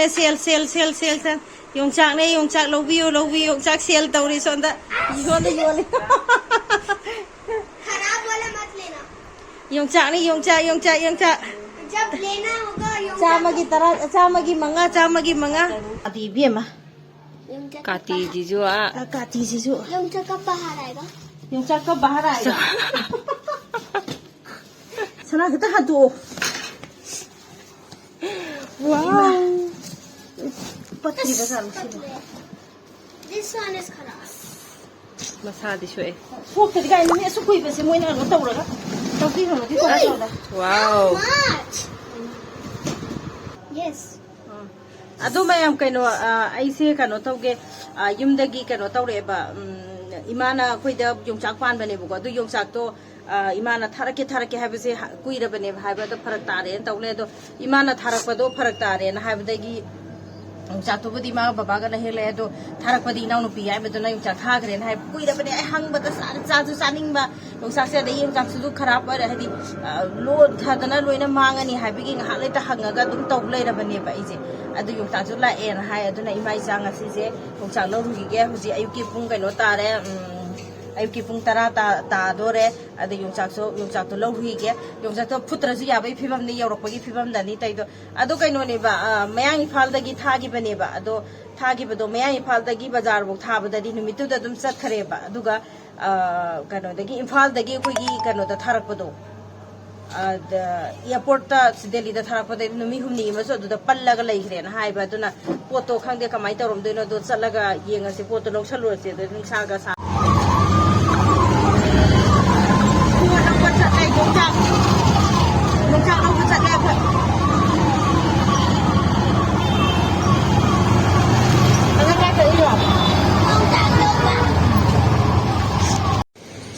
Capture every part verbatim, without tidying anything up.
ꯁꯦꯜ, ꯁꯦꯜ, ꯁꯦꯜ, ꯁꯦꯜ, ꯁꯦꯜ꯫ ꯌꯣꯡꯆꯥꯛꯅꯦ, ꯌꯣꯡꯆꯥꯛ ꯂꯧꯕꯤꯌꯨ, ꯂꯧꯕꯤꯌꯨ, ꯌꯣꯡꯆꯥꯛ ꯁꯦꯜ ꯇꯧꯔꯤ ꯁꯣꯝꯗ꯫ ꯌꯣꯟꯗ ꯌꯣꯜꯂꯤ꯫ खराब वाला मत लेना। ꯌꯣꯡꯆꯥꯛꯅꯤ, ꯌꯣꯡꯆꯥꯛ, ꯌꯣꯡꯆꯥꯛ, ꯌꯣꯡꯆꯥꯛ꯫ जब लेना होगा, ꯌꯣꯡꯆꯥꯛ ꯆꯥꯝꯃꯒꯤ ꯇꯔꯥ, ꯆꯥꯝꯃꯒꯤ ꯃꯉꯥ, ꯆꯥꯝꯃꯒꯤ ꯃꯉꯥ꯫ ꯑꯗꯤ ꯏꯕꯦꯝꯃ꯫ ꯌꯣꯡꯆꯥꯛ ꯀꯥꯇꯤꯁꯤꯁꯨ, ꯑꯥ꯫ ꯑ, ꯀꯥꯇꯤꯁꯤꯁꯨ꯫ ꯌꯣꯡꯆꯥꯛ ꯀ ꯕꯍꯥꯔ ꯍꯥꯏꯕ꯫ ꯌꯣꯡꯆꯥꯛ ꯀ ꯕꯍꯥꯔ ꯍꯥꯏꯕ꯫ ꯁꯅꯥ ꯈꯤꯇ ꯍꯟꯗꯣꯛꯑꯣ꯫ Wow. ꯄꯠꯇ꯭ꯔꯤꯕ ꯖꯥꯠꯂꯣ ꯁꯤꯕꯣ? This one is खराब꯫ ꯃꯁꯥꯗꯤ ꯁꯣꯛꯑꯦ꯫ ꯁꯣꯛꯇꯗꯤ ꯀꯥꯏ ꯅꯨꯃꯤꯠ ꯑꯁꯨꯛ ꯀꯨꯏꯕꯁꯦ ꯃꯣꯏꯅ ꯀꯩꯅꯣ ꯇꯧꯔꯒ ꯇꯧꯕꯤꯔꯨꯔꯗꯤ ꯀꯃꯥꯏꯅ ꯇꯧꯔꯒ? Wow. Much. Yes. ꯑꯗꯨ ꯃꯌꯥꯝ ꯀꯩꯅꯣ, ꯑ, ꯑꯩꯁꯦ ꯀꯩꯅꯣ ꯇꯧꯒꯦ, ꯑ, ꯌꯨꯝꯗꯒꯤ ꯀꯩꯅꯣ ꯇꯧꯔꯛꯑꯦꯕ, ꯎꯝ, ꯏꯃꯥꯅ ꯑꯩꯈꯣꯏꯗ ꯌꯣꯡꯆꯥꯛ ꯄꯥꯟꯕꯅꯦꯕꯀꯣ, ꯑꯗꯨ ꯌꯣꯡꯆꯥꯛꯇꯣ, ꯑ, ꯏꯃꯥꯅ ꯊꯥꯔꯛꯀꯦ ꯊꯥꯔꯛꯀꯦ ꯍꯥꯏꯕꯁꯦ ꯍ-, ꯀꯨꯏꯔꯕꯅꯦꯕ ꯍꯥꯏꯕ, ꯑꯗꯣ ꯐꯔꯛ ꯇꯥꯔꯦꯅ ꯇꯧ ꯂꯩ꯫ ꯑꯗꯣ ꯏꯃꯥꯅ ꯊꯥꯔꯛꯄꯗꯣ ꯐꯔꯛ ꯇꯥꯔꯦꯅ ꯍꯥꯏꯕꯗꯒꯤ ꯌꯣꯡꯆꯥꯛꯇꯨꯕꯨꯗꯤ ꯏꯃꯥꯒ ꯕꯕꯥꯒꯅ ꯍꯦꯛꯂꯛꯑꯦ, ꯑꯗꯣ ꯊꯥꯔꯛꯄꯗꯤ ꯏꯅꯥꯎꯅꯨꯄꯤ ꯌꯥꯏꯃꯗꯨꯅ ꯌꯣꯡꯆꯥꯛ ꯊꯥꯈ꯭ꯔꯦꯅ ꯍꯥꯏꯕ ꯀꯨꯏꯔꯕꯅꯦ꯫ ꯑꯩ ꯍꯪꯕꯗ ꯆꯥ-, ꯆꯥꯁꯨ ꯆꯥꯅꯤꯡꯕ, ꯌꯣꯡꯆꯥꯛꯁꯦ, ꯑꯗꯩ ꯌꯣꯡꯆꯥꯛꯁꯤꯁꯨ ꯈꯔꯥꯞ ꯑꯣꯏꯔꯦ, ꯍꯥꯏꯗꯤ, ꯑ, ꯂꯣꯟꯊꯗꯅ ꯂꯣꯏꯅ ꯃꯥꯡꯉꯅꯤ ꯍꯥꯏꯕꯒꯤ ꯉꯥꯏꯍꯥꯛ ꯂꯩꯇ ꯍꯪꯉꯒ ꯑꯗꯨꯝ ꯇꯧ ꯂꯩꯔꯕꯅꯦꯕ ꯑꯩꯁꯦ꯫ ꯑꯗꯨ ꯌꯣꯡꯆꯥꯛꯁꯨ ꯂꯥꯛꯑꯦꯅ ꯍꯥꯏ꯫ ꯑꯗꯨꯅ ꯏꯃꯥ ꯏꯆꯥ ꯉꯁꯤꯁꯦ ꯌꯣꯡꯆꯥꯛ ꯂꯧꯔꯨꯈꯤꯒꯦ꯫ ꯍꯧꯖꯤꯛ ꯑꯌꯨꯛꯀꯤ ꯄꯨꯡ ꯀꯩꯅꯣ ꯇꯥꯔꯦ, ꯎꯝ, ꯑꯌꯨꯛꯀꯤ ꯄꯨꯡ ꯇꯔꯥ ꯇꯥ-, ꯇꯥꯗꯣꯔꯦ꯫ ꯑꯗ ꯌꯣꯡꯆꯥꯛꯁꯨ, ꯌꯣꯡꯆꯥꯛꯇꯣ ꯂꯧꯔꯨꯈꯤꯒꯦ꯫ ꯌꯣꯡꯆꯥꯛꯇꯣ ꯐꯨꯠꯇ꯭ꯔꯁꯨ ꯌꯥꯕꯒꯤ ꯐꯤꯕꯝꯅꯤ, ꯌꯧꯔꯛꯄꯒꯤ ꯐꯤꯕꯝꯗꯅꯤ ꯇꯧꯗꯣ꯫ ꯑꯗꯣ ꯀꯩꯅꯣꯅꯦꯕ, ꯑ, ꯃꯌꯥꯡ ꯏꯝꯐꯥꯜꯗꯒꯤ ꯊꯥꯈꯤꯕꯅꯦꯕ꯫ ꯑꯗꯣ ꯊꯥꯈꯤꯕꯗꯣ ꯃꯌꯥꯡ ꯏꯝꯐꯥꯜꯗꯒꯤ ꯕꯖꯥꯔꯐꯧ ꯊꯥꯕꯗꯗꯤ ꯅꯨꯃꯤꯠꯇꯨꯗ ꯑꯗꯨꯝ ꯆꯠꯈ꯭ꯔꯦꯕ꯫ ꯑꯗꯨꯒ, ꯑ, ꯀꯩꯅꯣꯗꯒꯤ, ꯏꯝꯐꯥꯜꯗꯒꯤ ꯑꯩꯈꯣꯏꯒꯤ ꯀꯩꯅꯣꯗ ꯊꯥꯔꯛꯄꯗꯣ, ꯑꯗ, ꯑꯦꯌꯥꯔꯄꯣꯔꯠꯇ ꯗꯦꯜꯂꯤꯗ ꯊꯥꯔꯛꯄꯗ ꯅꯨꯃꯤꯠ ꯍꯨꯝꯅꯤ ꯑꯃꯁꯨ ꯑꯗꯨꯗ ꯄꯜꯂꯒ ꯂꯩꯈ꯭ꯔꯦꯅ ꯍꯥꯏꯕ꯫ ꯑꯗꯨꯅ ꯄꯣꯠꯇꯣ ꯈꯪꯗꯦ ꯀꯃꯥꯏꯅ ꯇꯧꯔꯝꯗꯣꯏꯅꯣ, ꯑꯗꯣ ꯆꯠꯂꯒ ꯌꯦꯡꯉꯁꯤ, ꯄꯣꯠꯇꯣ ꯂꯧꯁꯜꯂꯨꯔꯁꯤ꯫ ꯑꯗꯣ ꯅꯨꯡꯁꯥꯒ ꯁꯥ-, ꯄꯣꯠ ꯂꯧꯕ ꯆꯠꯂꯦ, ꯌꯣꯡꯆꯥꯛ, ꯌꯣꯡꯆꯥꯛ ꯂꯧꯕ ꯆꯠꯂꯦ ꯑꯩꯈꯣꯏ꯫ ꯑꯗꯣ ꯀꯥꯏ ꯆꯠꯂꯤꯅꯣ?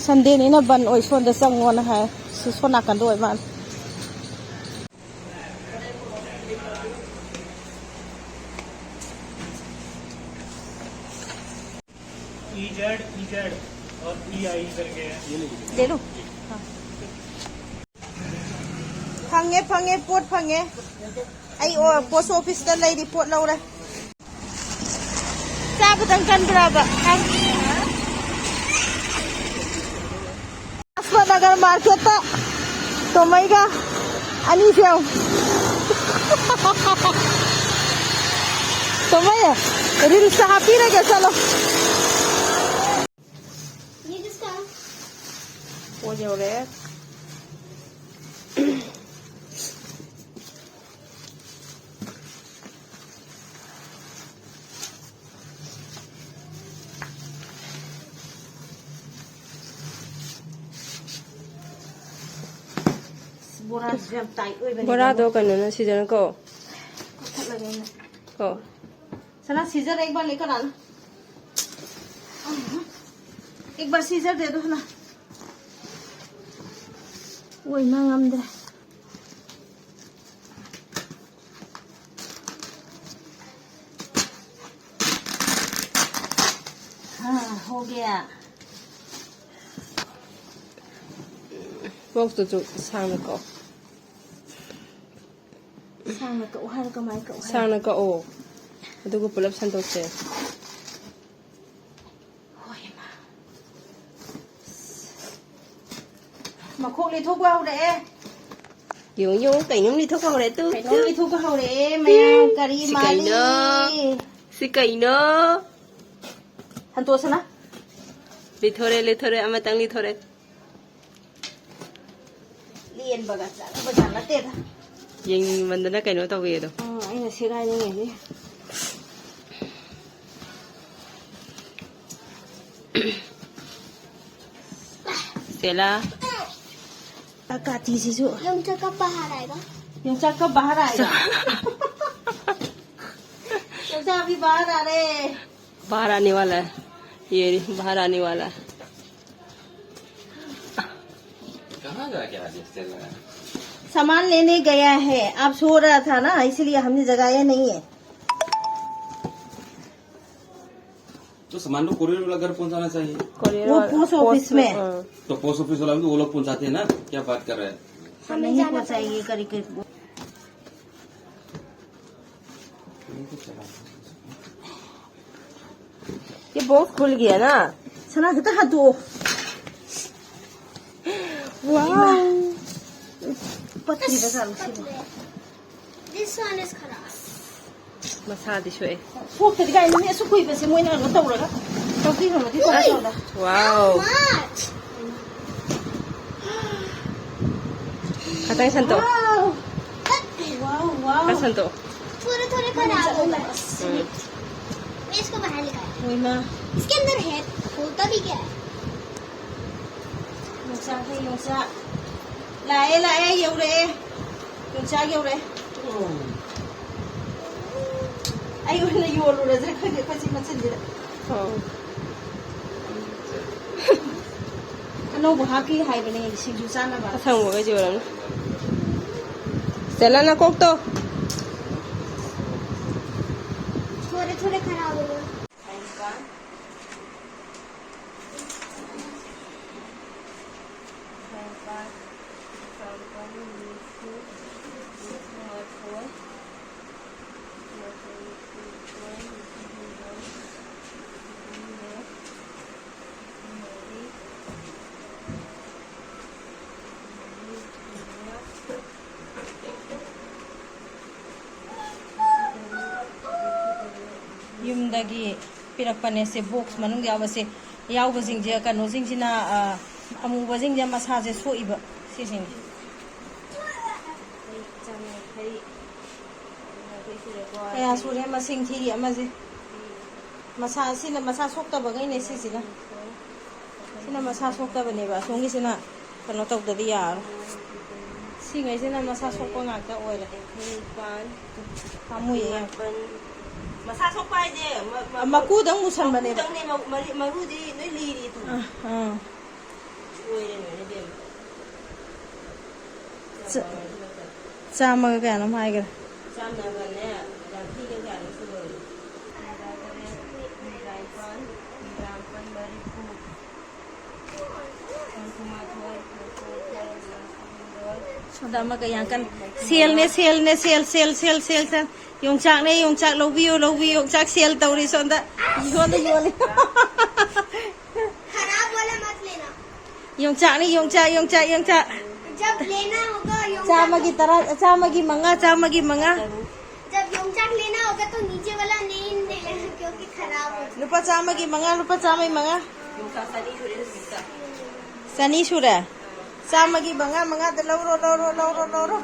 ꯁꯟꯗꯦꯅꯤꯅ ꯕꯟ ꯑꯣꯏ, ꯁꯣꯟꯗ ꯆꯪꯉꯣꯅ ꯍꯥꯏ꯫ ꯁꯤ ꯁꯣꯝ ꯅꯥꯀꯟꯗ ꯑꯣꯏ ꯃꯥꯜꯂꯦ꯫ ई जेड, ई जेड और ई आई करके है। ले लो। हाँ। ꯐꯪꯉꯦ, ꯐꯪꯉꯦ, ꯄꯣꯠ ꯐꯪꯉꯦ꯫ ꯑꯩ ꯑꯣ-, ꯄꯣꯁ ꯑꯣꯐꯤꯁꯇ ꯂꯩꯔꯤ, ꯄꯣꯠ ꯂꯧꯔꯦ꯫ ꯆꯥꯕꯗꯪ ꯀꯟꯕ꯭ꯔꯥꯕ? ꯂꯥꯖꯄꯠ ꯅꯒꯔ ꯃꯥꯔꯀꯦꯠꯇ ꯇꯣꯃꯩꯒ ꯑꯅꯤꯁꯦ ꯌꯦꯡꯉꯨ꯫ ꯇꯣꯃꯩ, ꯔꯤꯜꯁꯇ ꯍꯥꯞꯄꯤꯔꯒꯦ, ꯆꯠꯂꯣ꯫ ꯄꯣꯠ ꯌꯧꯔꯦ꯫ ꯕꯣꯔꯥꯁꯤꯁꯨ ꯌꯥꯝ ꯇꯥꯏꯠ ꯑꯣꯏꯕꯅꯦ꯫ ꯕꯣꯔꯥꯗꯣ ꯀꯩꯅꯣꯅ, ꯁꯤꯖꯅ ꯀꯣ꯫ ꯀꯛꯊꯠꯂꯒꯦ ꯑꯩꯅ꯫ ꯀꯣ꯫ ꯁꯅꯥ, ꯁꯤꯖꯔ ꯑꯦꯛ ꯕꯥꯔ ꯂꯦꯀꯔ ꯑꯥꯅ꯫ ꯑꯦꯛ ꯕꯥꯔ ꯁꯤꯖꯔ ꯗꯦ ꯑꯗꯨ ꯁꯅꯥ꯫ ꯑꯣꯏ, ꯃꯥ ꯉꯝꯗ꯭ꯔꯦ꯫ ꯍꯥ, ꯍꯣ ꯒꯌꯥ꯫ ꯕꯣꯛꯁꯇꯨꯁꯨ ꯁꯥꯡꯅ ꯀꯛꯑꯣ꯫ ꯁꯥꯡꯅ ꯀꯛꯎ ꯍꯥꯏꯔꯣ, ꯀꯃꯥꯏꯅ ꯀꯛꯎ ꯍꯥꯏꯅꯣ? ꯁꯥꯡꯅ ꯀꯛꯑꯣ, ꯑꯗꯨꯒ ꯄꯨꯂꯞ ꯁꯟꯗꯣꯛꯁꯦ꯫ ꯍꯣꯏ, ꯏꯃꯥ꯫ ꯃꯈꯣꯛ ꯂꯤꯊꯣꯛꯄ ꯍꯧꯔꯛꯑꯦ꯫ ꯌꯦꯡꯉꯨ, ꯌꯦꯡꯉꯨ, ꯀꯩꯅꯣꯝ ꯂꯤꯊꯣꯛꯄ ꯍꯧꯔꯦ꯫ ꯇꯨ, ꯀꯩꯅꯣꯝ ꯇꯨ꯫ ꯂꯤꯊꯣꯛꯄ ꯍꯧꯔꯛꯑꯦ, ꯃꯌꯥꯝ꯫ ꯀꯔꯤ ꯁꯤ ꯃꯥꯜꯂꯤ? ꯀꯩꯅꯣ? ꯁꯤ ꯀꯩꯅꯣ? ꯍꯟꯇꯣꯛꯑꯁꯤꯅ꯫ ꯂꯤꯊꯣꯔꯦ, ꯂꯤꯊꯣꯔꯦ, ꯑꯃꯇꯪ ꯂꯤꯊꯣꯔꯦ꯫ ꯂꯦꯟꯕꯒ ꯆꯪꯕꯖꯥꯠ ꯅꯠꯇꯦꯗ꯫ ꯌꯦꯡꯅꯤꯡꯃꯟꯗꯅ ꯀꯩꯅꯣ ꯇꯧꯋꯦꯗꯣ꯫ ꯑꯥ, ꯑꯩꯅ ꯁꯦꯒꯥꯏꯅꯤꯡꯉꯤꯅꯤ꯫ ꯁ꯭ꯇꯦꯂꯥ꯫ ꯀꯥꯇꯤꯁꯤꯁꯨ꯫ ꯌꯣꯡꯆꯥꯛꯀ ꯕꯍꯥꯔ ꯑꯥꯏꯕ꯫ ꯌꯣꯡꯆꯥꯛꯀ ꯕꯍꯥꯔ ꯑꯥꯏꯕ꯫ ꯌꯣꯡꯆꯥꯛ ꯑꯕꯤ ꯕꯍꯥꯔ ꯑꯥ ꯔꯦ꯫ बाहर आने वाला है। ये रही, बाहर आने वाला है। कहाँ जा के आज चल रहा है? सामान लेने गया है, आप सो रहा था ना, इसलिए हमने जगाया नहीं है। तो सामान को कोरियर वाला घर पहुंचाना चाहिए। कोरियर वो वाला, पोस्ट ऑफिस पोस्ट में। हाँ। तो पोस्ट ऑफिस वाला भी तो वो लोग पहुंचाते हैं ना, क्या बात कर रहे हैं? हम नहीं पहुंचाएंगे करके। ये बॉक्स खुल गया ना। ꯁꯅꯥ ꯈꯤꯇ ꯍꯥꯠꯇꯣꯛꯑꯣ꯫ Wow. ꯄꯠꯇ꯭ꯔꯤꯕ ꯖꯥꯠꯂꯣ ꯁꯤꯕꯣ? This one is ꯈꯔ꯫ ꯃꯁꯥꯗꯤ ꯁꯣꯛꯑꯦ꯫ ꯁꯣꯛꯇꯗꯤ ꯀꯥꯏꯅꯅꯦ, ꯑꯁꯨꯛ ꯀꯨꯏꯕꯁꯦ ꯃꯣꯏꯅ ꯀꯩꯅꯣ ꯇꯧꯔꯒ꯫ ꯇꯧꯗꯤ ꯀꯩꯅꯣꯗꯤ ꯇꯧꯔ ꯇꯧꯔ꯫ Wow. How much? ꯈꯇꯪ ꯁꯟꯇꯣꯛ꯫ Wow. Wow, wow. ꯈꯔ ꯁꯟꯇꯣꯛ꯫ थोड़े थोड़े खराब हो गए। ꯎꯝ꯫ मैं इसको बाहर निकाल। ꯍꯣꯏ, ꯃꯥ꯫ इसके अंदर है, खोलता भी क्या है? ꯌꯣꯡꯆꯥꯛ ꯍꯩ, ꯌꯣꯡꯆꯥꯛ꯫ ꯂꯥꯛꯑꯦ, ꯂꯥꯛꯑꯦ, ꯌꯧꯔꯛꯑꯦ꯫ ꯌꯣꯡꯆꯥꯛ ꯌꯧꯔꯛꯑꯦ꯫ ꯑꯩ ꯑꯣꯏꯅ ꯌꯣꯜꯂꯨꯔꯁꯤꯔ ꯈꯪꯗꯦ, ꯑꯩꯈꯣꯏ ꯁꯤ ꯃꯆꯤꯟꯁꯤꯗ꯫ ꯑꯣ꯫ ꯑꯅꯧꯕ ꯍꯥꯞꯄꯤ ꯍꯥꯏꯕꯅꯦ, ꯁꯤꯡꯖꯨ ꯆꯥꯅꯕ꯫ ꯑꯁꯪꯕꯈꯩꯁꯦ ꯑꯣꯏꯔꯝꯅꯤ꯫ ꯁ꯭ꯇꯦꯂꯥ, ꯅꯀꯣꯛꯇꯣ꯫ थोड़े थोड़े खराब हो गए। ꯌꯨꯝꯗꯒꯤ ꯄꯤꯔꯛꯄꯅꯦ ꯁꯦ, ꯕꯣꯛꯁ ꯃꯅꯨꯡꯗ ꯌꯥꯎꯕꯁꯦ꯫ ꯌꯥꯎꯕꯁꯤꯡꯁꯦ, ꯀꯩꯅꯣꯁꯤꯡꯁꯤꯅ, ꯑ, ꯑꯃꯨꯕꯁꯤꯡꯁꯦ ꯃꯁꯥꯁꯦ ꯁꯣꯛꯏꯕ, ꯁꯤꯁꯤꯡꯁꯦ꯫ ꯀꯌꯥ ꯁꯨꯔꯦ ꯃꯁꯤꯡ ꯊꯤꯔꯤ ꯑꯃꯁꯦ? ꯃꯁꯥ, ꯁꯤꯅ ꯃꯁꯥ ꯁꯣꯛꯇꯕꯈꯩꯅꯦ ꯁꯤꯁꯤꯅ꯫ ꯁꯤꯅ ꯃꯁꯥ ꯁꯣꯛꯇꯕꯅꯦꯕ, ꯑꯁꯣꯝꯒꯤꯁꯤꯅ ꯀꯩꯅꯣ ꯇꯧꯗꯗꯤ ꯌꯥꯔꯣꯏ꯫ ꯁꯤꯉꯩꯁꯤꯅ ꯃꯁꯥ ꯁꯣꯛꯄ ꯉꯥꯛꯇ ꯑꯣꯏꯔꯦ꯫ ꯄꯥꯝꯃꯨꯏꯌꯦ ꯌꯥꯝ꯫ ꯃꯁꯥ ꯁꯣꯛꯄ ꯍꯥꯏꯁꯦ ꯃ-, ꯃ-, ꯃꯀꯨꯗꯪ ꯃꯨꯁꯟꯕꯅꯦꯕ꯫ ꯃꯀꯨꯗꯪꯅꯦ, ꯃ-, ꯃꯔꯤ-, ꯃꯔꯨꯗꯤ ꯂꯣꯏ ꯂꯤꯔꯤ ꯑꯗꯨꯝ꯫ ꯑꯥ, ꯑꯥ꯫ ꯂꯣꯏꯔꯦ, ꯂꯣꯏꯔꯦ ꯏꯕꯦꯝꯃ꯫ ꯆꯥꯝꯃꯒ ꯀꯌꯥꯅꯣꯝ ꯍꯥꯏꯈ꯭ꯔꯦ꯫ ꯆꯥꯝꯃꯒꯅꯦ, ꯌꯥꯡꯈꯩꯒ ꯀꯌꯥꯅꯣ ꯁꯨꯗꯣꯔꯦ꯫ ꯍꯨꯝꯗ꯭ꯔꯥ ꯇꯔꯦꯠ, ꯍꯨꯝꯗ꯭ꯔꯥ ꯅꯤꯄꯥꯟ, ꯍꯨꯝꯗ꯭ꯔꯥ ꯃꯥꯄꯟ, ꯃꯔꯤꯐꯨ, ꯍꯨꯝꯐꯨ ꯃꯥꯊꯣꯏ, ꯍꯨꯝꯐꯨ ꯅꯤꯊꯣꯏ, ꯍꯨꯝꯐꯨ ꯍꯨꯝꯗꯣꯏ, ꯁꯣꯝꯗ ꯑꯃꯒ ꯌꯥꯡꯀꯟ꯫ ꯁꯦꯜꯅꯦ, ꯁꯦꯜꯅꯦ, ꯁꯦꯜ, ꯁꯦꯜ, ꯁꯦꯜ, ꯁꯦꯜ, ꯁꯦꯜ꯫ ꯌꯣꯡꯆꯥꯛꯅꯦ, ꯌꯣꯡꯆꯥꯛ ꯂꯧꯕꯤꯌꯨ, ꯂꯧꯕꯤꯌꯨ, ꯌꯣꯡꯆꯥꯛ ꯁꯦꯜ ꯇꯧꯔꯤ ꯁꯣꯝꯗ꯫ ꯌꯣꯜꯂꯤ, ꯌꯣꯜꯂꯤ꯫ खराब वाला मत लेना। ꯌꯣꯡꯆꯥꯛꯅꯤ, ꯌꯣꯡꯆꯥꯛ, ꯌꯣꯡꯆꯥꯛ, ꯌꯣꯡꯆꯥꯛ꯫ जब लेना होगा, ꯌꯣꯡꯆꯥꯛ ꯆꯥꯝꯃꯒꯤ ꯇꯔꯥ, ꯆꯥꯝꯃꯒꯤ ꯃꯉꯥ, ꯆꯥꯝꯃꯒꯤ ꯃꯉꯥ꯫ जब ꯌꯣꯡꯆꯥꯛ लेना होगा तो नीचे वाला नहीं लेना, क्योंकि खराब हो जाएगा। ꯂꯨꯄꯥ ꯆꯥꯝꯃꯒꯤ ꯃꯉꯥ, ꯂꯨꯄꯥ ꯆꯥꯝꯃꯒꯤ ꯃꯉꯥ꯫ ꯆꯅꯤ ꯁꯨꯔꯦ꯫ ꯆꯥꯝꯃꯒꯤ ꯃꯉꯥ, ꯃꯉꯥꯗ ꯂꯧꯔꯣ, ꯂꯧꯔꯣ, ꯂꯧꯔꯣ, ꯂꯧꯔꯣ꯫